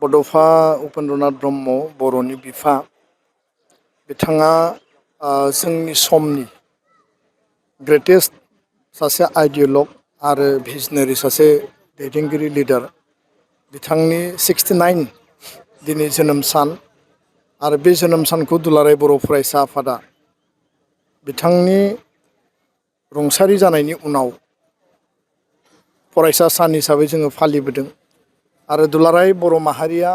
बड'फा उपेन्द्रनाथ ब्रह्म बर'नि बिफा बिथाङा जोंनि समनि ग्रेटेस्ट सासे आइडियलग आरो भिजनारि सासे दैदेनगिरि लिडार बिथांनि 69 दिनै जोनोम सान आरो बे जोनोम सानखौ दुलाराय बर' फरायसा आफादा बिथांनि रुंसारि जानायनि उनाव फरायसा सान हिसाबै जोङो फालिबोदों आरो दुलाराय बर' माहारिया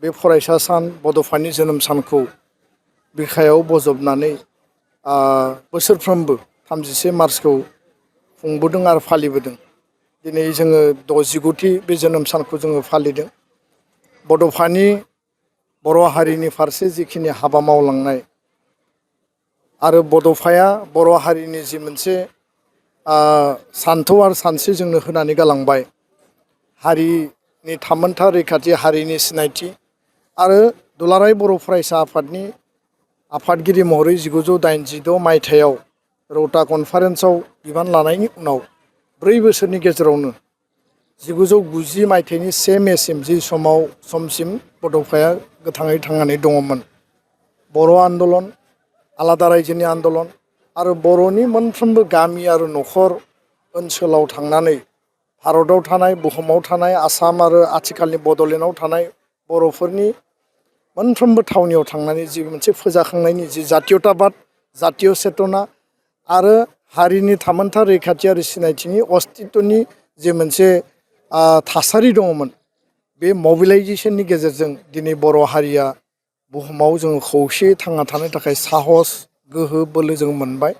बे फरायसा सान बड'फानि जोनोम सानखौ बिखायाव बजबनानै बोसोरफ्रोमबो 31 मार्चखौ खुंबोदों आरो फालिबोदों। दिनै जोङो 69थि बे जोनोम सानखौ जोङो फालिदों। बड'फानि बर' हारिनि फारसे जिखिनि हाबा मावलांनाय आरो बड'फाया बर' हारिनि जि मोनसे सान्थौ आरो सानस्रि जोंनो होनानै गालांबाय हारिनि थामोन्था रैखाथि हारिनि सिनायथि आरो दुलाराय बर' फरायसा आफादनि आफादगिरि महरै 1986 मायथाइयाव रौता कनफारेन्सआव बिबान लानायनि उनाव 4 बोसोरनि गेजेरावनो 1990 मायथाइनि 1 मेसिम जि समसिम बड'फाया गोथाङै थांनानै दङमोन। बर' आन्दलन आलादा रायजोनि आन्दलन आरो बर'नि मोनफ्रोमबो गामि आरो न'खर ओनसोलाव थांनानै भारताव थानाय बुहुमाव थानाय आसाम आरो आथिखालनि बड'लेण्डआव थानाय बर'फोरनि मोनफ्रोमबो थावनियाव थांनानै जि मोनसे फोजाखांनायनि जि जातीयताबाद जातीय चेतना आरो हारिनि थामोन्था रैखाथि आरो सिनायथिनि अस्तित्वनि जे मोनसे थासारि दङमोन बे मबिलाइजेसननि गेजेरजों दिनै बर' हारिया बुहुमाव जोङो खौसेयै थांना थानो थाखाय साहस गोहो बोलो जों मोनबाय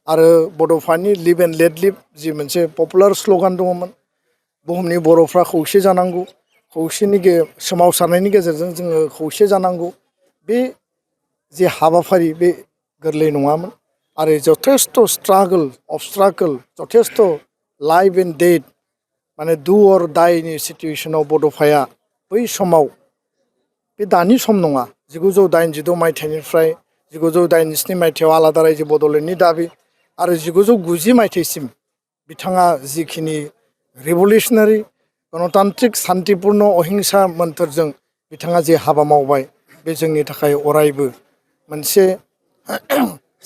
आरो बड'फानि लिभ एन्ड लेट लिभ जि मोनसे पपुलार स्ल'गान दङमोन बुहुमनि बर'फ्रा खौसे जानांगौ सोमावसारनायनि गेजेरजों जोङो खौसे जानांगौ बे जे हाबाफारि बे गोरलै नङामोन आरो जथेस्थ' अबस्ट्रागोल जथेस्थ' लाइफ एन्ड डेथ माने डु अर डाइनि सिटुवेसनाव बड'फाया बै समाव बे दानि सम नङा 1986 मायथाइनिफ्राय 1987 मायथाइयाव आलादा रायजो बड'लेण्डनि दाबि आरो 1990 मायथाइसिम बिथाङा जिखिनि रिभलिउसनारि गणतान्त्रिक सान्तिपुर्ण अहिंसा मोन्थोरजों बिथाङा जे हाबा मावबाय बे जोंनि थाखाय अरायबो मोनसे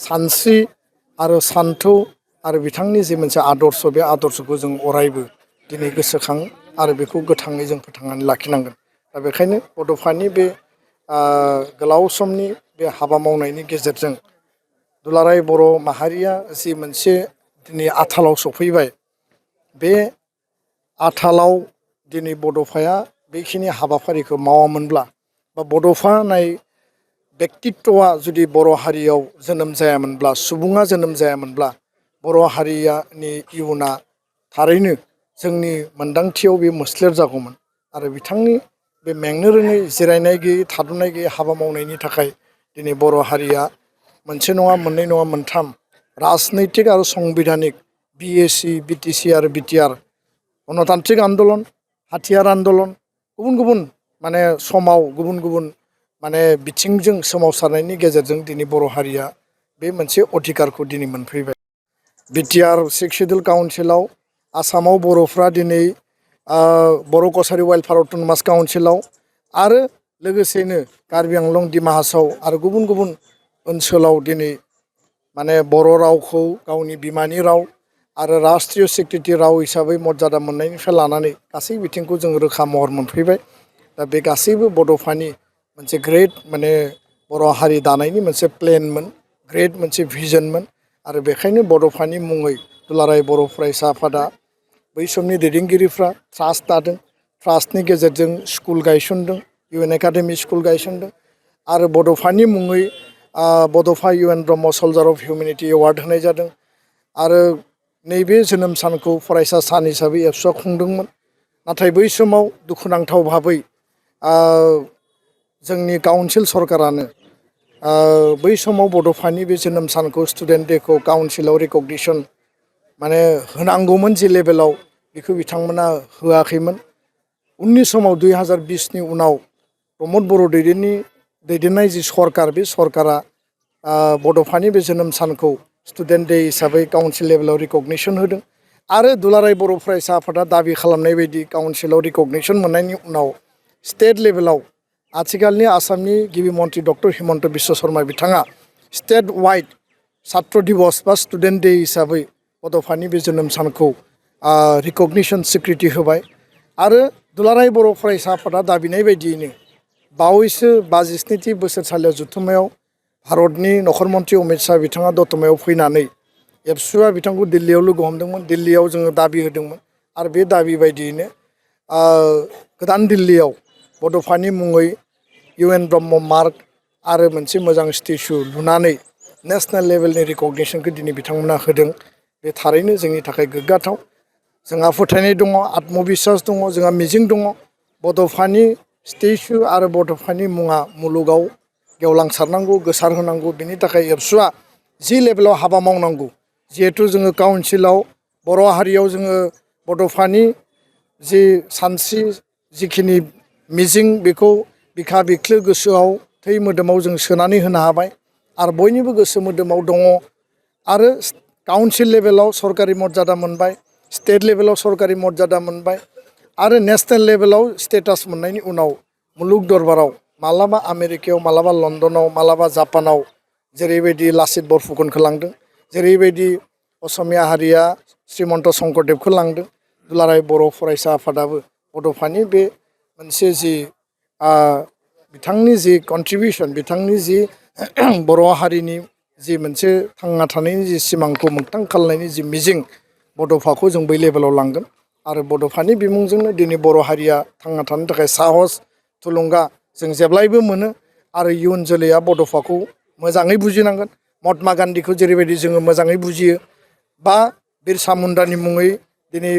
सानस्रि आरो सान्थौ आरो बिथांनि जे मोनसे आदर्श बे आदर्शखौ जों अरायबो दिनै गोसोखां आरो बेखौ गोथाङै जों फोथांनानै लाखिनांगोन। दा बेखायनो बड'फानि बे गोलाव समनि बे हाबा मावनायनि गेजेरजों दुलाराय बर' माहारिया जि मोनसे दिनै आथालाव सफैबाय बे आथालाव दिनै बड'फाया बेखिनि हाबाफारिखौ मावामोनब्ला बा बड'फा होननाय बेक्तित्वआ जुदि बर' हारियाव जोनोम जायामोनब्ला सुबुङा जोनोम जायामोनब्ला बर' हारिनि इयुना थारैनो जोंनि मोन्दांथियाव बे मोस्लेर जागौमोन आरो बिथांनि बे मेंनो रोङै जिरायनाय गैयै थाद'नाय गैयै हाबा मावनायनि थाखाय दिनै बर' हारिया मोनसे नङा मोननै नङा मोनथाम राजनैतिक आरो संबिधानिक बिएसि बिटिसि आरो बिटिआर गणतान्त्रिक आन्दलन हाथियार आन्दलन गुबुन गुबुन माने समाव गुबुन गुबुन माने बिथिंजों सोमावसारनायनि गेजेरजों दिनै बर' हारिया बे मोनसे अधिकारखौ दिनै मोनफैबाय। बिटिआर 6 सिडिउल काउन्सिलाव आसामाव बर'फ्रा दिनै बर' कसारि वेलफेयार अट'नमास काउन्सिलाव आरो लोगोसेनो कार्बि आंलं डिमा हासाव आरो गुबुन गुबुन ओनसोलाव दिनै माने बर' रावखौ गावनि बिमानि राव आरो राष्ट्रीय सिक्रिटि राव हिसाबै मर्यादा मोननायनिफ्राय लानानै गासै बिथिंखौ जों रोखा महर मोनफैबाय। दा बे गासैबो बड'फानि मोनसे ग्रेट माने बर' हारि दानायनि मोनसे प्लेनमोन ग्रेट मोनसे भिजनमोन आरो बेखायनो बड'फानि मुङै दुलाराय बर' फरायसा आफादा बै समनि दैदेनगिरिफ्रा ट्रास्ट दादों ट्रास्टनि गेजेरजों स्कुल गायसनदों इउएन एकाडेमि स्कुल गायसनदों आरो बड'फानि मुङै बड'फा इउएन ब्रह्म सल्जार अफ हिउमेनिटि एवार्ड होनाय जादों आरो नैबे जोनोम सानखौ फरायसा सान हिसाबै एबसुआ खुंदोंमोन। नाथाय बै समाव दुखुनांथाव भाबै जोंनि काउन्सिल सरकारानो बै समाव बड'फानि बे जोनोम सानखौ स्टुडेन्ट डेखौ काउन्सिलाव रिकगनिसन माने होनांगौमोन जे लेभेलाव बेखौ बिथांमोना होआखैमोन। उननि समाव 2020नि उनाव प्रमद बर' दैदेननाय जि सरकार बे सरकारा बड'फानि बे जोनोम सानखौ स्टुडेन्ट डे हिसाबै काउन्सिल लेभेलाव रिकगनिसन होदों आरो दुलाराय बर' फरायसा आफादा दाबि खालामनाय बायदि काउन्सिलाव रिकगनिसन मोननायनि उनाव स्टेट लेभेलाव आथिखालनि आसामनि गिबि मन्त्रि डक्टर हिमन्त बिश्व शर्मा बिथाङा स्टेट वाइड छात्र दिवस बा स्टुडेन्ट डे हिसाबै बड'फानि बे जोनोम सानखौ रिकगनिसन स्वीकृति होबाय आरो दुलाराय बर' फरायसा आफादा दाबिनाय बायदियैनो बावैसो 57थि बोसोरसालियाव जथुम्मायाव भारतनि नखर मन्त्रि अमित शाह बिथाङा दतमायाव फैनानै एबसुआ बिथांखौ दिल्लीयाव लोगो हमदोंमोन दिल्लीयाव जोङो दाबि होदोंमोन आरो बे दाबि बायदियैनो गोदान दिल्लीयाव बड'फानि मुङै UN ब्रह्म मार्ग आरो मोनसे मोजां स्टेचु लुनानै नेशनेल लेभेलनि रिकगनिसनखौ दिनै बिथांमोना होदों बे थारैनो जोंनि थाखाय गोग्गाथाव जोंहा फोथायनाय दङ आत्मबिश्वास दङ जोंहा मिजिं दङ बड'फानि स्टेचु आरो बड'फानि मुङा मुलुगाव गेवलांसारनांगौ गोसारहोनांगौ बेनि थाखाय एबसुआ जि लेभेलाव हाबा मावनांगौ जिहेतु जोङो काउन्सिलाव बर' हारियाव जोङो बड'फानि जि सानस्रि जिखिनि मिजिं बेखौ बिखा बिख्लो गोसोआव थै मोदोमाव जों सोनानै होनो हाबाय आरो बयनिबो गोसो मोदोमाव दङ आरो काउन्सिल लेभेलाव सरकारि मर्यादा मोनबाय स्टेट लेभेलाव सरकारि मर्यादा मोनबाय आरो नेशनेल लेभेलाव स्टेटास मोननायनि उनाव मुलुग दरबाराव मालाबा आमेरिकायाव मालाबा लण्डनाव मालाबा जापानाव जेरैबायदि लाचित बरफुकनखौ लांदों जेरैबायदि असमिया हारिया श्रीमन्त शंकरदेबखौ लांदों दुलाराय बर' फरायसा आफादाबो बड'फानि बे मोनसे जि बिथांनि जि कन्ट्रिबिउसन बिथांनि जि बर' हारिनि जि मोनसे थांना थानायनि जि सिमांखौ मोगथां खालामनायनि जि मिजिं बड'फाखौ जों बै लेभेलाव लांगोन आरो बड'फानि बिमुंजोंनो दिनै बर' हारिया थांना थानो थाखाय साहस थुलुंगा जों जेब्लायबो मोनो आरो इयुन जोलैया बड'फाखौ मोजाङै बुजिनांगोन महात्मा गान्धीखौ जेरैबायदि जोङो मोजाङै बुजियो बा बिरसा मुन्डानि मुङै दिनै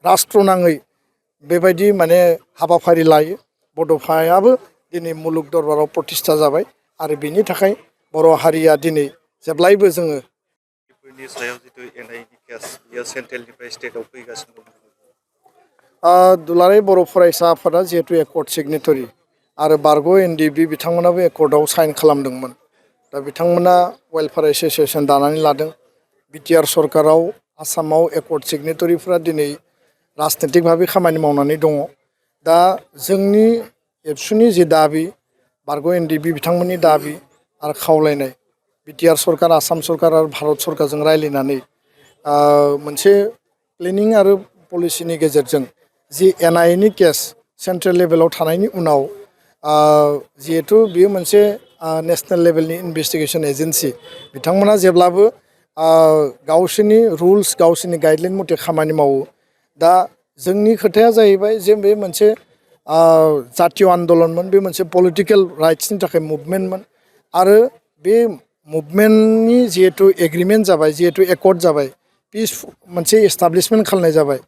राष्ट्र नाङै बेबायदि माने हाबाफारि लायो बड'फायाबो दिनै मुलुग दरबाराव प्रतिष्ठा जाबाय आरो बेनि थाखाय बर' हारिया दिनै जेब्लायबो जोङो बेफोरनि सायाव जिथु NIनि केस बियो सेन्ट्रेलनिफ्राय स्टेटआव फैगासिनो दं दुलाराय बर' फरायसा आफादा जिहेतु एकर्ड सिगनेटरि आरो बारग' NDB बिथांमोनाबो एकर्डआव साइन खालामदोंमोन दा बिथांमोना वेलफेयार एस'सियेसन दानानै लादों बिटिआर सरकाराव आसामाव एकर्ड सिगनेटरिफ्रा दिनै राजनितिक भाबै खामानि मावनानै दङ दा जोंनि एबसुनि जि दाबि बारग' NDB बिथांमोननि दाबि आरो खावलायनाय बिटिआर सरकार आसाम सरकार आरो भारत सरकारजों रायज्लायनानै मोनसे प्लेनिं आरो पलिसिनि गेजेरजों जि NIनि केस सेन्ट्रेल लेभेलाव थानायनि उनाव जिहेतु बियो मोनसे नेशनेल लेभेलनि इनभेस्टिगेसन एजेन्सि बिथांमोना जेब्लाबो गावसोरनि रुल्स गावसोरनि गाइडलाइन मथे खामानि मावो दा जोंनि खोथाया जाहैबाय जे बे मोनसे जातीय आन्दलनमोन बे मोनसे पलिटिकेल राइट्सनि थाखाय मुभमेन्टमोन आरो बे मुभमेन्टनि जिहेतु एग्रिमेन्ट जाबाय जिहेतु एकर्ड जाबाय पिस मोनसे एस्टाब्लिशमेन्ट खालामनाय जाबाय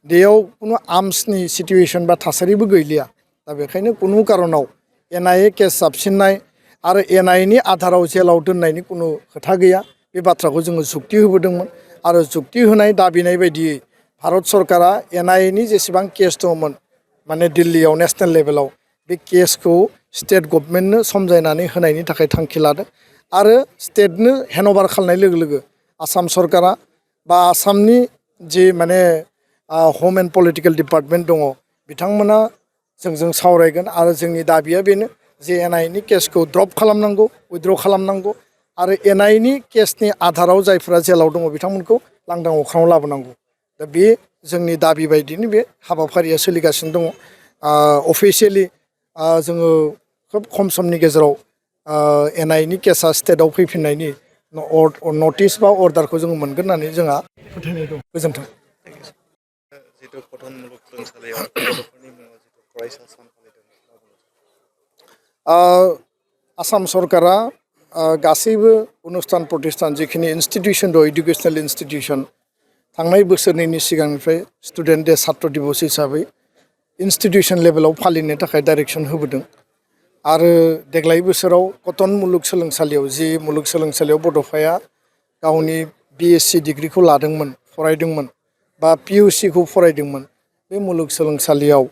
बेयाव कुनु आर्म्सनि सिटुवेसन बा थासारिबो गैलिया दा बेखायनो कुनु कारनाव NIA केस जाबसिननाय आरो NIनि आधाराव जेलाव दोननायनि कुनु खोथा गैया बे बाथ्राखौ जोङो जुक्ति होबोदोंमोन आरो जुक्ति होनाय दाबिनाय बायदियै भारत सरकारा NIनि जेसेबां केस दंमोन माने दिल्लीयाव नेशनेल लेभेलाव बे केसखौ स्टेट गभर्नमेन्टनो समजायनानै होनायनि थाखाय थांखि लादों आरो स्टेटनो हेन्डअभार खालामनाय लोगो लोगो आसाम सरकारा बा आसामनि जि माने हम एन्ड पलिटिकेल डिपार्टमेन्ट दङ बिथांमोना जोंजों सावरायगोन आरो जोंनि दाबिया बेनो जे NIनि केसखौ ड्रप खालामनांगौ उइथड्र खालामनांगौ आरो NIनि केसनि आधाराव जायफोरा जेलाव दङ बिथांमोनखौ लांदां अख्राङाव लाबोनांगौ दा बे जोंनि दाबि बायदिनो बे हाबाफारिया सोलिगासिनो दङ अफिसियेलि जोङो खोब खम समनि गेजेराव NIनि केसा स्टेटआव फैफिननायनि नटिस बा अर्डारखौ जोङो मोनगोन होननानै जोंहा फोथायनाय दं गोजोन्थों जिथु कटन मुलुगसोलोंसालियाव बड'फोरनि मुङाव जिथु फरायसा सान फालिदों आसाम सरकारा गासैबो अनुस्थान प्रतिष्ठान जिखिनि इन्स्टिटिउसन दं इडुकेसनेल इन्स्टिटिउसन थांनाय बोसोरनैनि सिगांनिफ्राय स्टुडेन्ट डे छात्र दिवस हिसाबै इन्स्टिटिउसन लेभेलाव फालिनो थाखाय डाइरेक्सन होबोदों आरो देग्लाय बोसोराव कटन मुलुगसोलोंसालियाव जि मुलुगसोलोंसालियाव बड'फाया गावनि BSc डिग्रिखौ लादोंमोन फरायदोंमोन बा PUCखौ फरायदोंमोन बे मुलुगसोलोंसालियाव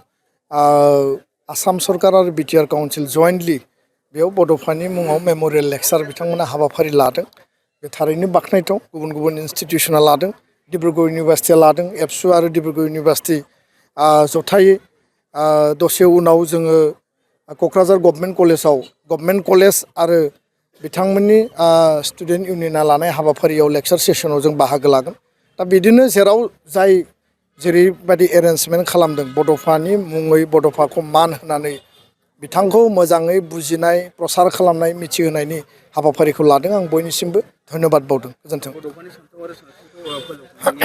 आसाम सरकार आरो बिटिआर काउन्सिल जयेन्टलि बेयाव बड'फानि मुङाव मेम'रियेल लेक्सार बिथांमोना हाबाफारि लादों बे थारैनो बाख्नायथाव गुबुन गुबुन इन्स्टिटिउसना लादों डिब्रुगड़ इउनिभार्सिटिया लादों एबसु आरो डिब्रुगड़ इउनिभार्सिटि जथायै दसे उनाव जोङो क'क्राझार गभर्नमेन्ट कलेज आरो बिथांमोननि स्टुडेन्ट इउनियना लानाय हाबाफारियाव लेक्सार सेसनाव जों बाहागो लागोन। दा बिदिनो जेराव जाय जेरैबायदि एरेन्जमेन्ट खालामदों बड'फानि मुङै बड'फाखौ मान होनानै बिथांखौ मोजाङै बुजिनाय प्रसार खालामनाय मिथिहोनायनि हाबाफारिखौ लादों। आं बयनिसिमबो धन्यबाद बावदों। गोजोन्थों। बड'फानि सानथौ आरो सानस्रिखौ फोजौनायनि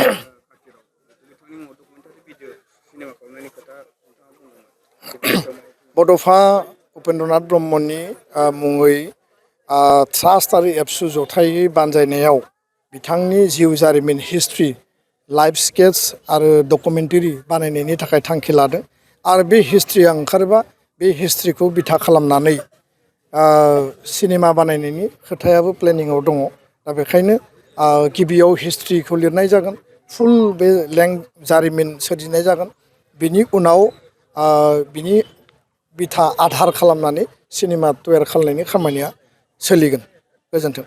खाथिराव बिथांनि मुङाव डकुमेन्टारि भिडिअ सिनेमा खालामनायनि खोथा नोंथाङा बुंदोंमोन। बड'फा उपेन्द्रनाथ ब्रह्मनि मुङै ट्रास्ट आरो एबसु जथायै बानजायनायाव बिथांनि जिउ जारिमिन हिस्ट्रि लाइफ स्केट्स आरो डकुमेन्टारि बानायनायनि थाखाय थांखि लादों। आरो बे हिस्ट्रिया ओंखारोबा बे हिस्ट्रिखौ बिथा खालामनानै सिनेमा बानायनायनि खोथायाबो प्लेनिंआव दङ। दा बेखायनो गिबियाव हिस्ट्रिखौ लिरनाय जागोन, फुल बे जारिमिन सोरजिनाय जागोन। बिनि उनाव बिनि बिथा आधार खालामनानै सिनेमा तैयार खालामनायनि खामानिया सोलिगोन। गोजोन्थों।